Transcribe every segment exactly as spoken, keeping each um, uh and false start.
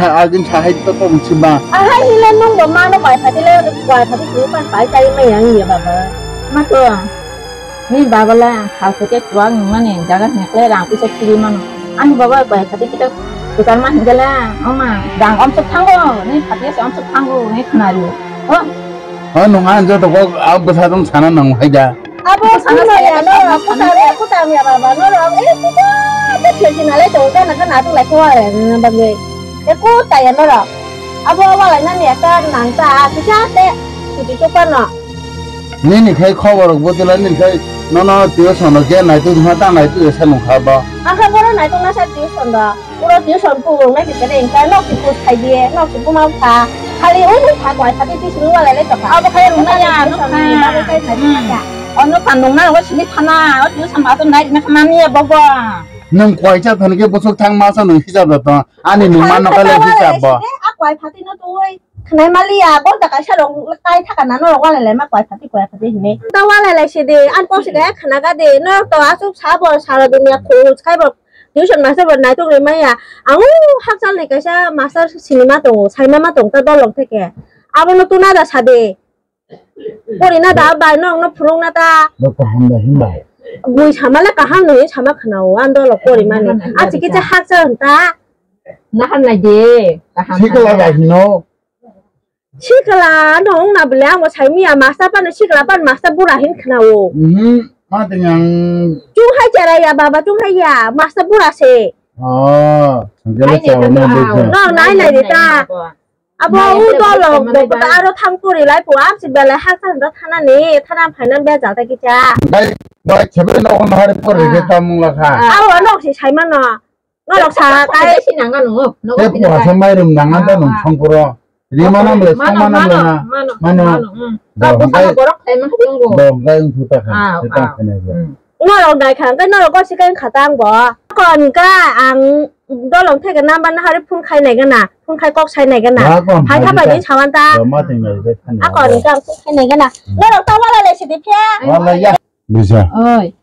ha agin sa hai to tong si ba. Ahai hile nung bo mano pai phati le, pai phati si pan pai tai ma yang ye baba. Ma to. Ni baba la ang khal khete tuang mani jaga hne kle rang pisa kiri mano. Ani baba pai phati kita tukar ma hingala, oma, rang om suk thango, ni phati se om suk thango, ni khnaru. Oh. Oh, nung an joto kok, ah, bwsa tong sana nang hai da. Abo sana kuno saya ya, no, sana aku sana. Tahu, aku tahu ya, baba, no, no, eh, kita, kita sini nalai tuh, kan, kan, aku lagi keluar ya, nang bagi. Eh, kuta ya, no, no. Abo, wala, nani, ya, kan, nang, ta, kita, te, kita, coba, no. Nini khai khobor rok botila nini khai nono tuition rok je nai tu ma ta nai tu sa nung kha ba. Ang kha boro nai tu na sa tuition da. Puro tuition pu rung nai kare engka nok si pus khai die nok si puma kha. Khali unu kha kwai khati ti sini wala le tokha. Abo khai rung nai ya nok kha. Abo khai khai khai. Ono panung na ro sini thana o tuition ma to nai na kha mani ya bobo. Nung kwai cha thani ke bosok thang ma sa nung hijab da to. Ani nung ma no kha le hijab bo. A kwai phati no tu oi. Khwnai maliya, gonta kaisa rok tai thaka na norok walai lai ma kwai phati kwai phati hinwi. Ta walai lai se de, ang kok se kaya khwna ga de, norok to asuk sabo sara dunia khorus khai bo tuition master bo naitok ri maya. Ang o hakchal ni kaisa master sinima tongo, saima ma tong ta dolong theke. Abono tuna da sa de. Pori na da bai nong no phurung na ta. Bo kaham da himbai. Bui sama le kaham nwi sama khwna o, ang dolok pori mani. A chikisa hakchal ta. Nahar nai de, kaham. Sikla da hino. Sikla no wng na bwle, ang bo sai miya, master pano sikla pan master bura hin khna o. Mhm, ma teng ang. Chung hai chara ya baba, chung hai ya, master bura se. Oh, sangkele chao na bukha. No, nai nai de ta. Abo u dolok, abo ta aro thang puri lai po, am si belai hak thang da thana ni, thana phainan bejal ta kicha. Bai, bai, chebe no on hari por ke ta mung la kha. Abo nok si sai mano. Norok sa kai. Sinanga nungo. Te puasa mairum nanga ta nung songkuro. Rimana mle, songmana mle na. Mano, mano. Mano. Ka busa borok khai mang khati ungo. Bo, ngai ung thuta kha. Thuta kha ne. Norok dai kha, kai norok ko sikai khata ang bo. Kon ka ang dolong theke number na hari phone khai nai gana. Phone khai kok sai nai gana. Hai thapai ni sawan ta. Ma ting nai de khani. Akon ka phone khai nai gana. Norok ta wala le sidi phya. Wala ya. Buisa. Oi.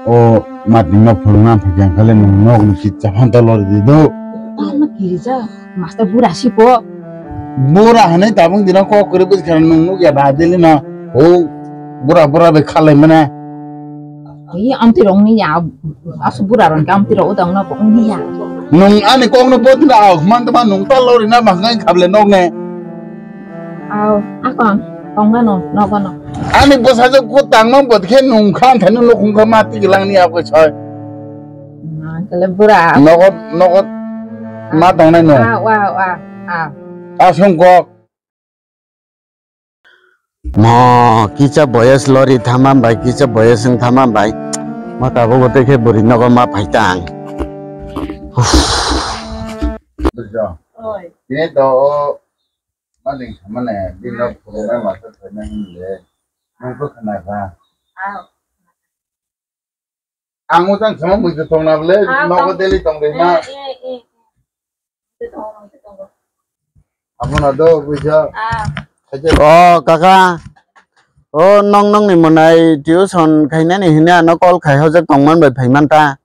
O matni nok phulung na phakya kale nung nok ni kit chaphan tolo di do. Tama kirija master bura sipo. Bura hanai tabung dina kok kore buj khana nung nuk ya ba dili na. O bura bura be khalai mana. Oi amti rong ni ya asu bura rong amti rong udang na pong ni ya. Nung ani kok no bot na man tama nung talo ri na bang ngai khable nok ne. Aw, akon, tongmano, nogono. Ani bwsajwk kutangma bwt khe nung kha, ang thani nukhung kha ma tigi langni abo soi. Kale bura. Nogo, nogo ma tongnai no. Aw, aw, aw, aw. Asong kok. Mo, kisa boyos lori thama bai, kisa boyos wng thama bai. Mo tabuk tei khe bwrwi nogo ma phai tang. Oi. Tini to o Mani samane bino phurungnai masa khaina hinle. Nang ko khana kha. Ang utang sama mui tong na bole, ah, nogo tong. Daily tong de ma. Eh, eh, eh. Mui tong, mui tong. Amo na do buja. Ah. Oh, kaka. Oh, nong nong ni monai tuition khainani hina no call khai hojak tongman bai phaiman ta.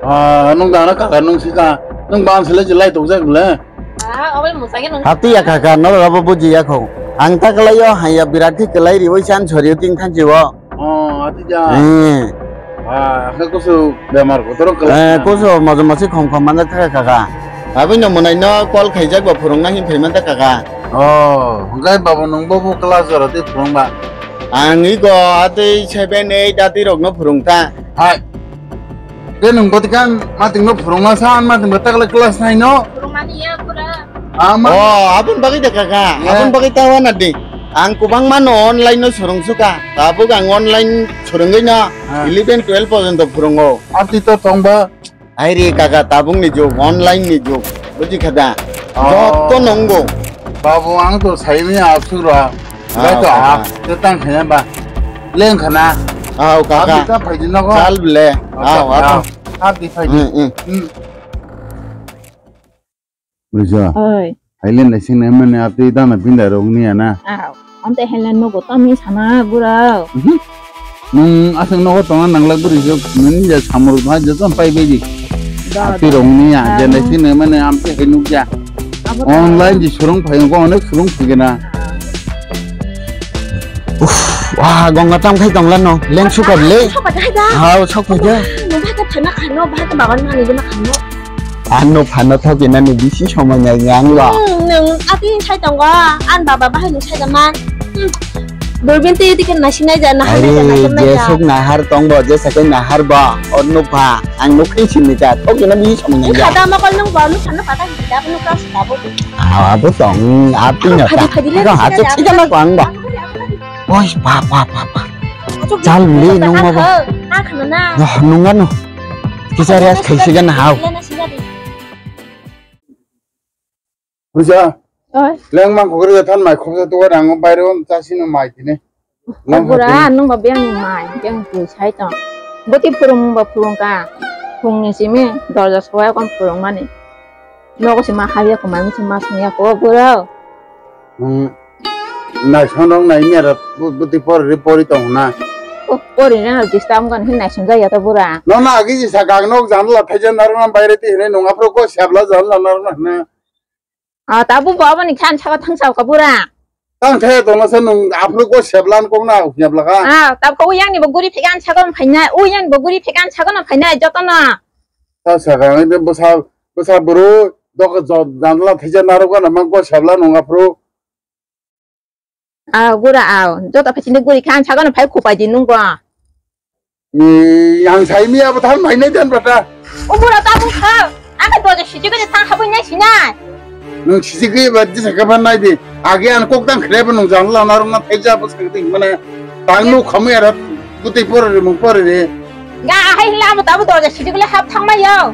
Ah, nung dana kaka nung sika. Nung ban sele jelai tong jak le. Ah, obai musagi nung. Hati ya kaka, no rabo buji ya kho. Ang ta kalai yo, haya birat khe kalai ri oi chan chori ting than jiwo. Oh, hati ja. Eh. Ah, ha kusu bemar ko torok kalai. Eh, kusu mojo mosi khom khom manjak kaka kaka. Abui no monai no call khaijak ba phurung na hin phai man ta kaka. Oh, hwnkhe babo nung bo bu class jora tei phurung ba. Ang iko atwi seven, eight atwi rokno phwrwng ta. Hai. Tei nwng bwtwi khe matingno phwrwngma sa, matingbo takle class nine no. Phwrwngmani ya pura. Ama. Oh, aboni bagwi de kaka. Eh. Aboni bagwi ta wana di. Ang kwbangma no online no swrwng suka. Tabuk ang online swrwngwi no. Ah. Eleven, twelve porjonto phwrwngo. Atwi to tongba. Hai re kaka, tabuk ni jug, online ni jug, buji kha da? Oh. Joto nongo. Babu, ang to saimani asura. Ah, bai to kaka. Ah, te tang khaya ba. Leng khana. Ah, kaka. Abi ta phaidi nogo. Chal bile. Ah, ah, ah. Abi phaidi. Hmm, hmm. Hmm. Bujo. Oi. Hailen naising nai mani atwi dana pinda rok niya na. Aw, amte hailen nogo tamni sana bura. Mhm. Nung aswk nogo tongna nangla bwrwi jok nini ja samuruk ha joto pai bai di. Da, atwi da. Rok niya, da, je naising nai mani amte hai nukya. Abo da. Online ji surung phai ko onek surung phigena. Uff, ah, gonga tam khai tongla no. Leng sukar le. Sok pai da. Hao, sok pai da. Nung bhai ka thana khano, bhai ka bagan mani jema khano. Ano phano thokinani bisi somoi nai ang ba. Hmm, nwng ati sai tongo, an baba bahai nwng sai da man. Hmm. Durbin twi twi khe naising nai ja, nahar nai ja, nahar nai ja. Jesuk nahar tongbo, jesa khe nahar ba, o nukha, ang nukha sini ja, thokina bisi somoi nai ja. Nukha da mokol nwng bo, nukha nukha ta hita, nukha sita bo. Ah, abo tong, api na ta. Khadi khadi le. Rong hachuk sita na ko ang ba. Khadi khadi, khadi khadi. Oi, ba, ba, ba, ba. Achuk, chal bili, achuk, nung ma ba. Ang khana na. Wah, nung ano. Kisa rest khaisigan hao. Buja. Oi. Leng mang khogri than mai khobsa tuwa rango baire on chasi no mai tine. Leng bura, hapini. Nung ba biang ni mai, biang tu sai to. Boti phurung ba phurung ka. Phung ni simi dorja soya kon phurung mani. Nogo se ma habya ko, mai se ma sungya ko, bura. Hmm. Naisongrok nai mera bu-, bwtwi pori pori tong na. Oh, pori na disturb gan hin naisong jaya to bura. Nono agi jisa gag nok janla thaija narwkna baire ti hinwi nung aphuru ko sebla janla narwkna hwnwi. Ah, tabu bo aboni khan saka thangsa ka bura. Tang thaya tongna sa nung aphuru ko sebla an kok na sebla ka. Ah, tab ko uyang ni bo guri phegan saka phaina, uyang bo guri phegan saka no phaina joto na. Ta saka ngi bwsa, bwsa buru dok janla thaija narwkna mang ko sebla nung aphuru. Ah, gura, ah, joto phaising de guri kha, ang sakano phai khupai di nungbo. Ni, ang sai mi abo thang mai nai dan bata. O bura ta bung kha, ang ka doja siji gani thang habui nai sinai. Nung siji gani ba di sakha ban nai di. Age ang kok tang khle ba nung jan la na rung na thai ja bo sakha ding mane. Tang nu khamu ya rat, butui pore re, mung pore re. Ga ahai hila amo tabu doja siji gani hap thang mai yo.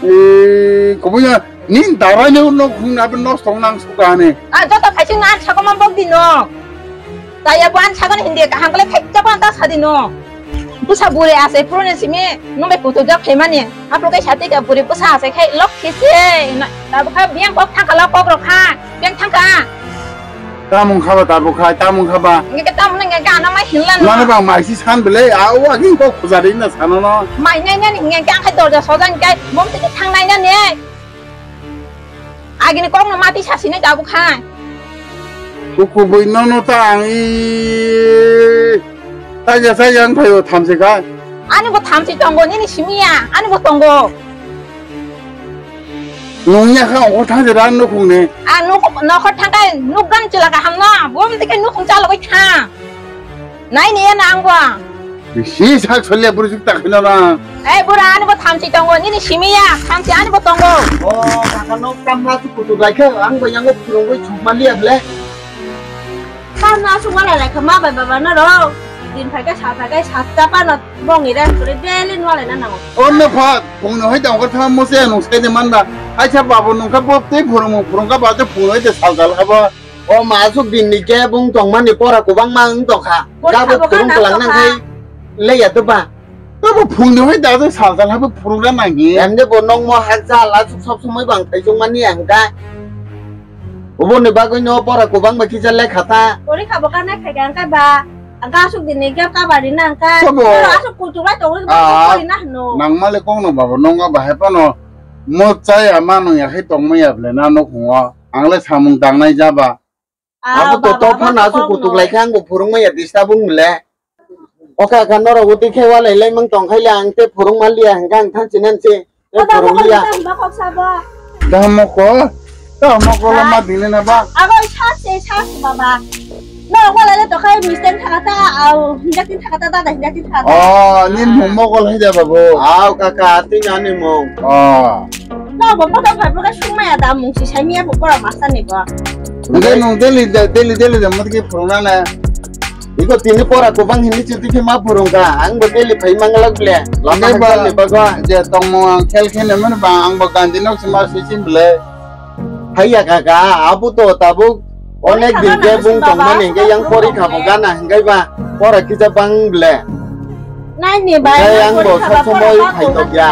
E, kubuya. Nin darai no nok hung na ben nos tong nang suka ne. A joto phaising na sako man bok di no. Taya bo an sako hindi kaham kale thek jabo an ta sadi no. Busa bure ase purone simi no be putu jak phemani. Apro kai sate ka bure busa ase khai lok khisi. Na ta bukha biang kok thang kala kok rokha. Biang thang ka. Tamung khaba tabuk khai, tamung khaba. Nge ke tamung nge ke ana mai hinlan. Lana ba mai si san bele, a o agin ko khujari na sanono. Mai nai nai nge ke ang khai dorja sojan kai, mom tiki thang nai nai ne. Agini kok no mati sasi nai tabuk khai. Kuku bui nono ta ang i. Taja taja ang phayo thamsi khai. Ani bo thamsi tongo, nini simiya, ani bo tongo. Nungya kha ongkhor thang jera nukhung ni. A nuk nokhor thang kai nukgan chwla kaham no. Bom tike nukhung chalogwi kha. Nai ni ya nang bo. Bisi sak solia buru sik tak khina na. Ei bura ani bo thamsi tongo nini simi ya thamsi ani bo tongo. O kaka nok tam na su kutu bai kha ang bo yango phurungwi chukma liya ble. Tam na su mala lai kha ma bai baba na ro. Din phaikhe sal phaikhe satta pano bongni rest kore daily nwlai na nango. Onno pha phungno hai tongkha tha mo se nung sai de manba. Aisa babo nungkha bo tei phurung phurung kha ba te phungno hai de sal sal kha ba. O ma asuk din ni khe bung tongmani pora kwbangma wng tongkha. Pori Gabo kha bo phurung kha kwlang nang tongkha. Khai leya to ba. Tabo phungno hai da de sal sal kha bo phurung ra nang hi. Em de bo nong mo hakjal asuk sob somoi bang thaisung mani ang kha. Oboni bagwi no pora kwbangma kisa lekha ta. Pori kha bo ka nai khai kha ang kha ba. Ang kha asuk din ni khe kabari nang kha. Tabo. Toro asuk kutung lai tongwi Ah. Pori na hno. Nang male kong no babo nong ba hai pano. Mo chaya mano ya khai tongma ya ble na no khungo. Ang le samung tangnai jaba. Ah, abo to baba, to phano abo asuk to kutuk lai kha ang bo phurung ma ya disturb wng le. O kha kha norok uti khe walai lai mang tong khai le ang te phurung ma liya hingkha ang thanchi nan se. Te Baba, phurung mokol liya. Baba, mokol sabo. Da mokol. Da mokol ma dile na ba. Ago sa se sa se baba. No, wala le to khai mistake thaka ta, au, hinjak tin thaka ta, dada hinjak tin thaka ta. Oh, ni mung mokol hai da babu. Au kaka, tin ani mung. Oh. No, bo bodo phai boka sung maya da mung si sai miya bo pora master ni bo. Ngai nung daily da, daily daily da mat ki phurung na na. Iko tini pora kubang hindi chuti khe ma phurung ka. Ang bo daily phai mangalak ble. Lama Ngai ba, hakal ni bago. Je tongmo ang khel khe ne mani ba ang bo ganti nok sima si sim ble. Haiya kaka, abu to tabuk onek din khe bung tongmani hingke yang pori kha bo gana hingke ba pora kisa bang ble. Nai ni bai. Hingke yang bo sob somoi phai tok ya.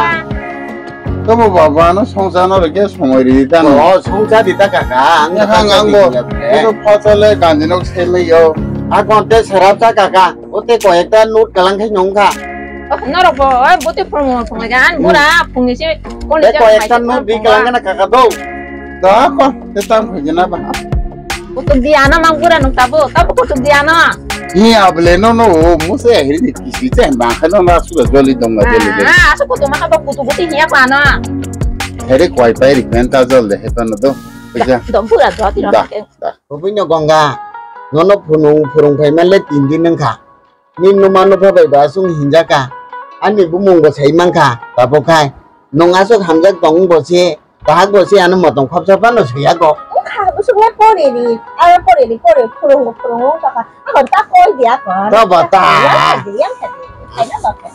Tobo baba no songsa no reke somoi ri ta no. Oh, songsa di ta kaka, ang ang bo. Ito phasale kandi nok semai yo. Akon te serap ta kaka. Ote koi ekta note kalang khai nong kha. Oh, norok bo, oi, bote phone mo phone ga, an bura phone ni se, kol Te ja koi mai ekta se note phone di ba. Kalang na kaka do. Da ko, te tam khai na ba. Kutuk di ana mang bura nung tabo, tabo kutuk di ana. Ni able no no, mo se hiri di kisi che ba kha no na su joli dong ga joli de. Ah, asu kutuk ma ka kutuk guti hiya pa na. Here koi pai ri kan ta jol de he pa no do. Ja. Do bura do ti Da, da. Obinyo gonga, nono phunung phurung phai ma le tin din nang kha. Ni numa nupha bai ba aswk hinjaka. Ani bumung bo sai mankha, tabuk khai. Nwng aswk hamjak tong bo se, bahak bo se ano motong khopsa phano swiyago. Wngkha, usuk le pori ri, aro pori ri, pori phurungo, phurungo wngkha. Ako ta koi di ako. Ta ba ta. Yang kha di, yang kha di. Khaina ba kha.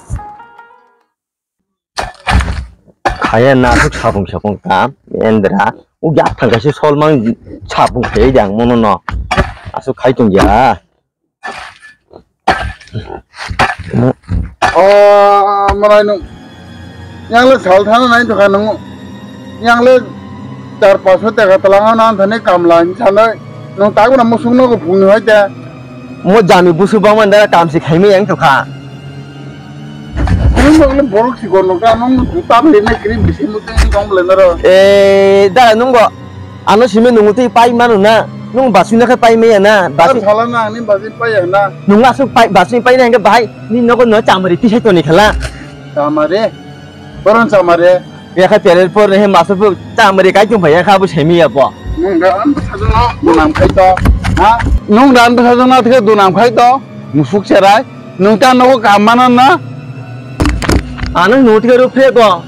Khaya na aswk sapung sapung ta, endra. Ugya thangka se sol mang sapung khai jang mono no. Aswk khai tong ya. O, malai nung. Yang le sal thana nai thokha nung. Yang le char paso taka talang ano anthani kamla hinwi sanai. Nung tak na musuk no phung ni hoi te. Mo jami busu bangman dara kam si khaimai yang thokha. Nung le borok si gon nung ta nung tu ta bhi na kri bisi mutai ni dong le naro. Eh, dara nung bo. Ano simi nung twi pai mano na, nung basui na khe pai maya na, basui. Sala na ani basui pai ya na. Nung aswk pai, basui pai na hingke bahai, ni nogo no chamari tisai toni khala. Chamari? Boron chamari? Ya kha perer por ne he masuk bu chamari kai tum phai ya kha bu semi ya bo. Nung da an bwsajwk no dunam khai to. Ha? Nung da an bwsajwk no thik dunam khai to. Musuk cherai. Nung ta nogo kam mano na? Ano nung thik ru phe go.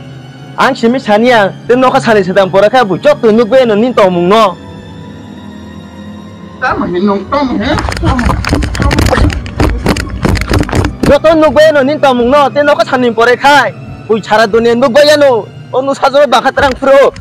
Ang simi saniya, tei nokha sani sedam pore khe bo joto nukbai no nini tongmung no. Tamo hinwi nung tamo he? Joto nukbai no nini tongmung no, tei nokha sani pore khai. Bui sara dunia nukbai ano, o nu sajagwi bakha terang phuru.